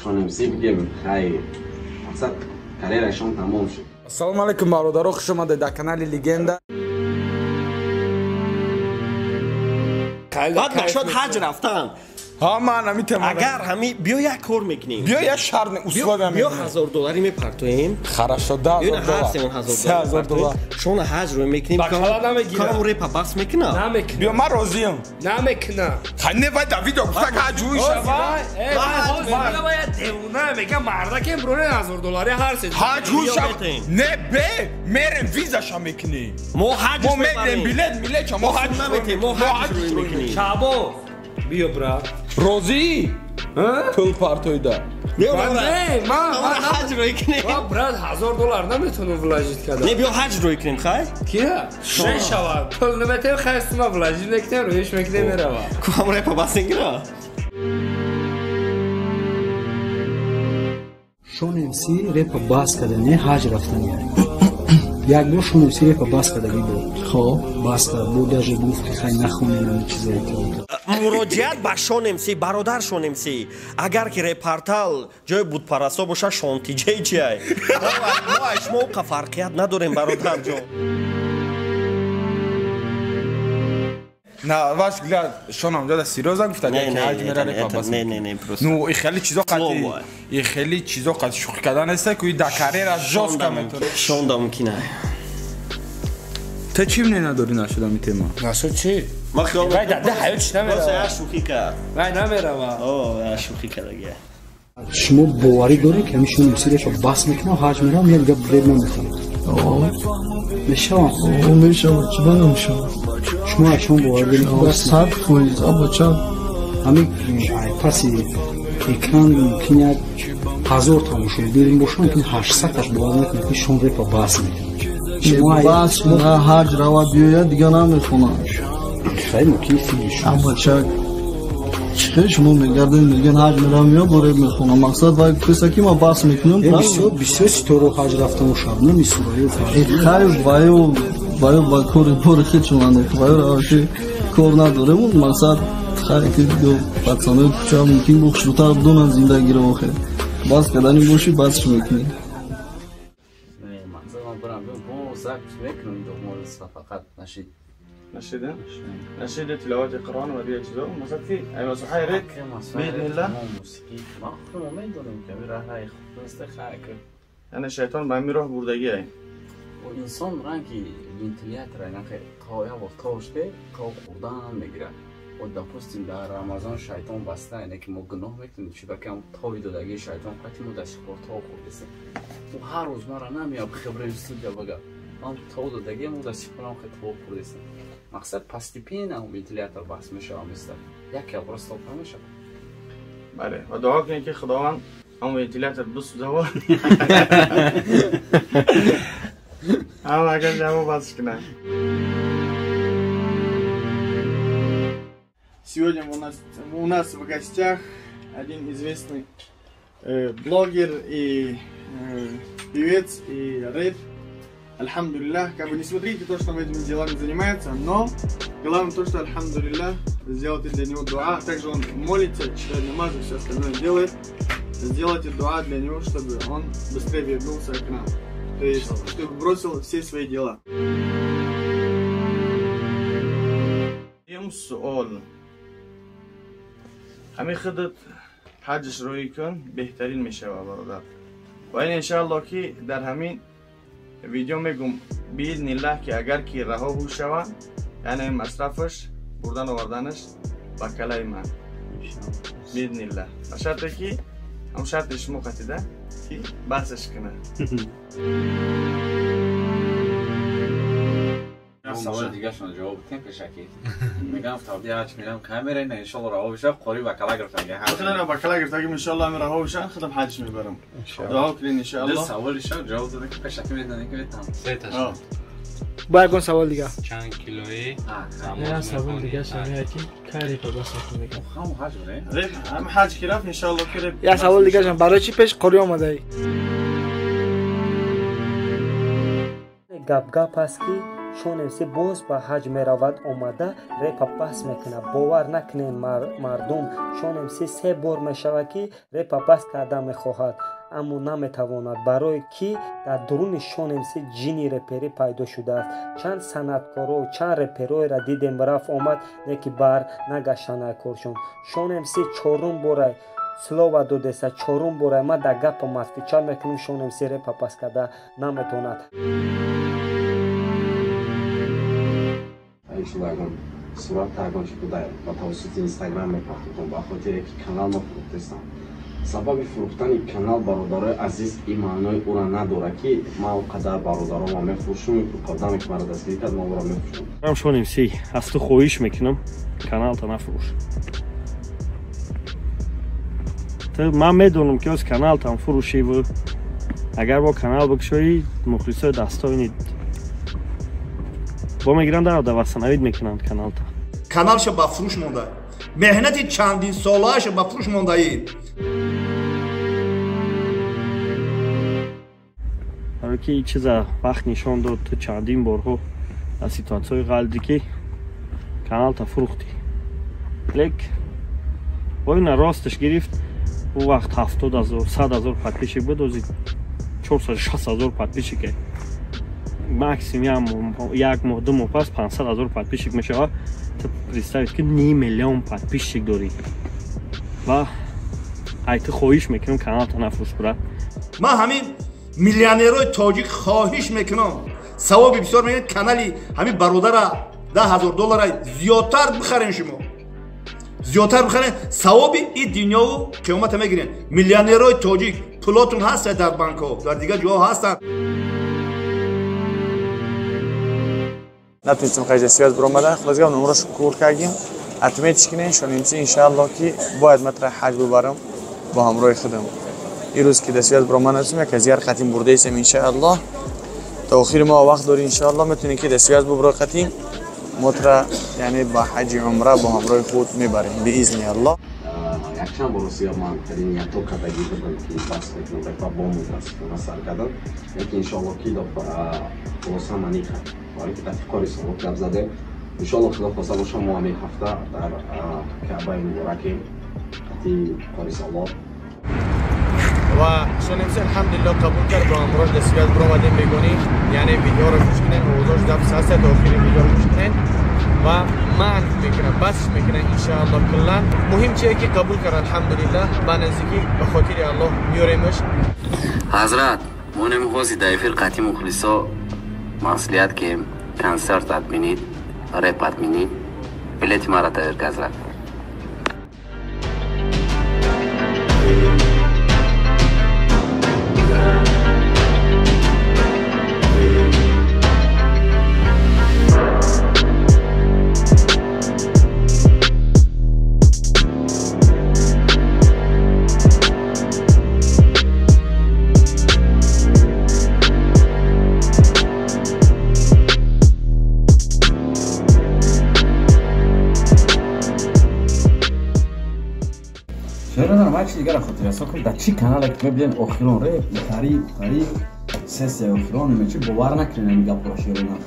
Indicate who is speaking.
Speaker 1: Шон МС бигем, хай мақсад карьерашон тамом шуд.
Speaker 2: Ассалому алайкум бародаро, хуш омадед дар канали Легенда.
Speaker 3: Баъд нашод ҳаҷ рафтан.
Speaker 2: Ҳа, ман ҳамин тема.
Speaker 3: Агар ҳами биё як кор мекунем.
Speaker 2: Биё як шарт условия
Speaker 3: мекунем. Биё $1000 мепартоем.
Speaker 2: Хорошо, $10,000.
Speaker 3: Ҳар сеон $1000. Шона ҳаҷ рӯй мекунем.
Speaker 4: Бакала намегирад.
Speaker 3: Кам репа бас мекунам.
Speaker 4: Намекунам.
Speaker 2: Биё ман розиям.
Speaker 4: Намекунам.
Speaker 2: Хай не вай да видео гуфта ҳаҷ рӯй шава.
Speaker 4: Девона мегам мардакем броне $1000 ҳар се.
Speaker 2: Ҳаҷ рӯй шава. Не бе, мерем визаша мекунем.
Speaker 3: Мо ҳаҷ
Speaker 2: мо мегирем билет, милеча мо ҳаҷ
Speaker 3: наметем, мо ҳаҷ рӯй мекунем.
Speaker 4: Шабо биё брат.
Speaker 2: Розӣ? Пул партоида.
Speaker 3: Не, ман ҳаҷ рӯй кунем.
Speaker 4: Ма брат $1000 наметонам вложить кардам.
Speaker 3: Не, биё ҳаҷ рӯй кунем, хай?
Speaker 4: Кия? Шешава. Пул наметем, хай сума вложить мекунем, рӯйш мекунем мерава.
Speaker 3: Ку ҳам репа бас ингира?
Speaker 5: Шон МС репа бас карда, не ҳаҷ рафтан. Як бор Шон МС репа бас карда буд. Хоб, бас карда буд, даже гуфт ки хай нахонем ҳамин чизое ки.
Speaker 3: Муроҷиат ба Шон МС, бародар Шон МС, агар ки репортал ҷои будпарасто боша, Шон ТЖ чиай? Мо аз шумо уқа фарқият надорем, бародарҷон.
Speaker 2: На ваш взгляд, Шон амҷода серьёзно гуфта ки ҳаҷ мера репа бас.
Speaker 3: Не, не, не, просто.
Speaker 2: Ну, и хеле чизо қати, и хеле чизо қати шӯхӣ кардан нест, ки да карьера жёстко метавонад.
Speaker 3: Шон да мумкин ай.
Speaker 2: Ту чӣ мнение надорӣ нашуд ами тема?
Speaker 4: Нашуд чӣ?
Speaker 3: Ман хиёл
Speaker 4: вай да ҳаёт чӣ намерава.
Speaker 3: Просто я шӯхӣ кард.
Speaker 4: Вай намерава.
Speaker 3: О, я шӯхӣ кардаги.
Speaker 5: Шумо боварӣ доред ки ҳамин Шон МС репа бас мекунам, ҳаҷ меравам, як дигар реп намехонам? Мешавам?
Speaker 6: Мешавам, чӣ ба намешавам?
Speaker 5: Шумо аз шумо боварӣ доред ки бас
Speaker 6: 100% абача.
Speaker 5: Ҳамин паси экран мумкин як 1000 тамошобин бошад, мумкин 800-аш бовар накунад ки Шон репа бас мекунад.
Speaker 6: Бас на ҳаҷ рава биёяд, дигар намехонад.
Speaker 5: Хай мумкин филми шумо.
Speaker 6: Абача чӣ хел шумо мегардед, мегӯянд ҳаҷ меравам ё бо реп мехонам. Мақсад вай гуфтеса ки ман бас мекунам.
Speaker 5: Бисёр бисёр ситораҳо ҳаҷ рафтану Шабнами Сурайё.
Speaker 6: Хай ваю ваю ба кори бори худшон андохт. Ваю раваши кор надорем. Мақсад хай ки пацанои кӯча мумкин бо хушрӯтар донанд зиндагиро охир. Бас кардани бошӣ, басш мекунӣ.
Speaker 1: Мақсад ман барам биё бо запись мекунам домоса фақат нашид.
Speaker 7: نشيدة نشيدة تلاوة القرآن ودي أجزاء مسكتي أي مسحيرك بإذن الله
Speaker 1: موسيقي ما خو ما میدونم که راه خود استخاک
Speaker 7: أنا الشيطان بعمي روح بردجاي
Speaker 1: وإنسان رانكي вентилятор نخ قایا و تاشته قا خوردن میگیره و دپوستیم در رمضان شیطان بسته اینه که ما گناه میکنیم چون که هم تاوی دادگی شیطان قطعی ما دست خورد تا خوردیم و هر روز مرا نمیاب خبره استودیو بگه هم تا دادگی ما دست خورم خیلی تا خوردیم мақсад постепенно вентилятор баҳс мешавам истад як ябро стоп намешавад.
Speaker 7: Бале, ва дуо кунед ки Худованд ҳам вентилятор бисӯзава, ҳам агар ҷавоб бас кунад. Сегодня у нас в гостях один известный блогер и певец и рэп. Альхамдулиллах, как бы не смотрите то, что он этими делами занимается, но главное то, что альхамдулиллах, сделайте для него дуа. Также он молится, читает намаз и все остальное делает. Сделайте дуа для него, чтобы он быстрее вернулся к нам. То есть, чтобы бросил все свои дела. Суол. Ҳамин худат ҳаҷш рӯй кун, беҳтарин мешава, бародар. Ва ин иншааллоҳ ки дар ҳамин видео мегум биизниллаҳ ки агар ки раҳо шава, яъне масрафаш бурдан оварданаш ба калаи ман биизниллаҳ, ба шарте ки ҳам шарти шумо қатида ки басаш кунад.
Speaker 1: Саволи дигаршон ҷавоб битем пешакӣ. Мегам тавди ҳаҷ мерам камера ина иншоалло раҳо бишав, қори ба кала гирифтаги.
Speaker 7: Худам ба кала гирифтаги, иншоалло ҳамин раҳо бишав, худам ҳаҷ мебарам. Дуо кунед иншоалло.
Speaker 1: Ду саволиша ҷавоб дода ки пешакӣ медонем ки метам.
Speaker 4: Сеташ.
Speaker 8: Бо ягон савол дигар.
Speaker 9: Чанд килои?
Speaker 8: Я савол дигар шамия ки кай репа бас мекунад?
Speaker 1: Ҳам ҳаҷ ре.
Speaker 7: Реп ҳам ҳаҷ ки рафт иншоалло ки реп.
Speaker 8: Я савол дигар шам барои чӣ пеш қори омадаӣ?
Speaker 10: Гап гап аст ки
Speaker 9: Шон МС боз ба ҳаҷ меравад, омада репа бас мекунад. Бовар накунед, мардум, Шон МС се бор мешавад, ки репа бас карда мехоҳад, аммо наметавонад, барое ки дар дуруни Шон МС ҷини реперӣ пайдо шудааст. Чанд санъаткоро, чанд репероеро дидем, рафт омад, не ки бар нагаштанд ай коршон. Шон МС чорум бора слова додеса, чорум бора ман дар гапам отвечать мекунам, Шон МС репа бас карда наметавонад.
Speaker 1: Сурат ягон чи буда ба тавассути Инстаграм мепартотам, ба хотире ки канал ма фурӯхтестам. Сабаби фурӯхтани канал, бародарои азиз, ин маънои ӯра надорад, ки ман он қадар бародарома мефурӯшум, одаме ки маро дастгирӣ кард, ман ӯро мефурӯшам.
Speaker 8: Ман Шон МС аз ту хоҳиш мекунам, каналта нафурӯш. Ту ман медонам, ки оз каналтам фурӯшиву агар бо канал бикушоӣ, мухлисои дастоини бо мегиранд, дар восстановить мекунанд каналта.
Speaker 10: Каналша ба фурӯш монда, меҳнати чандин солааша ба фурӯш мондаи.
Speaker 8: Барои ки чиза вақт нишон дод, ту чандин борҳо аз ситуатсияҳои ғалдӣ, ки каналта фурӯхтӣ, лек боина росташ гирифт. Ӯ вақт 70 000, 100 000 подписчик буд, ози 460 000 подписчике. Максимум як моҳ, 2 моҳ пас 500 000 подписчик мешавад. Ту представить ки ним миллион подписчик дорӣ ва ай ту хоҳиш мекунам, каналта нафурӯш, брат.
Speaker 10: Ман ҳамин миллионерои тоҷик хоҳиш мекунам, савоби бисёр мегӯяд, канали ҳамин бародара 10 000 доллара зиёдтар бихарем, шумо зиёдтар бихарем, савоби и дунёву қиёмата мегирем. Миллионерои тоҷик, пулотун ҳаста, дар банкҳо, дар дигар ҷоҳо ҳастанд.
Speaker 7: Натунистем хайҷа связь биромада. Хулос гап, номрош кур кардем, отметиш кинем. Шон МС, иншаалло, ки бояд матра ҳаҷ бибарам бо ҳамроҳи худам. Ирӯз ки дар связь биромада натунем, як аз яр қатим бурдаистем. Иншаалло, то охири моҳ вақт дорӣ, иншаалло, метавонӣ ки дар связь бубро қатим мотра, яъне ба ҳаҷи умра бо ҳамроҳи худ мебарем, биизни Аллоҳ.
Speaker 1: Якчанд бор росия ман хеле ниятҳо кардагӣ будам, ки бас мекунам репа, бо мутаассифона сар кардам, лекин иншоалло ки хулоса ман кард, барои ки дар фиқори солот гап задем. Иншоалло, худо хоста боша, мо ҳамин ҳафта дар Каъбаи муборакем қати қори солот.
Speaker 7: Ва Шон МС алҳамдулилло қабул кард, бо ҳамроҳш дар связь биромадем бегонӣ. Яъне видеоро гӯш кунед, овозош запись ҳаста, то охири видеоро гӯш кунед ва манф мекунад, басш мекунад, иншаалло. Куллан муҳим чие, ки қабул кард, алҳамдулиллаҳ. Ба наздикӣ ба хотири Аллоҳ меёремаш.
Speaker 1: Ҳазрат, мо немихоҳӣ дар эфир қатъи мухлисо маслиҳат, ки консерт отменить, реп отменить, билети маро тайёр ка, ҳазрат. Чизи дигара хотиррасо кун, дар чӣ канале ки мебинем охирон реп, қариб қариб сессия охирон мечи, бовар накунем ин гапро. Шерона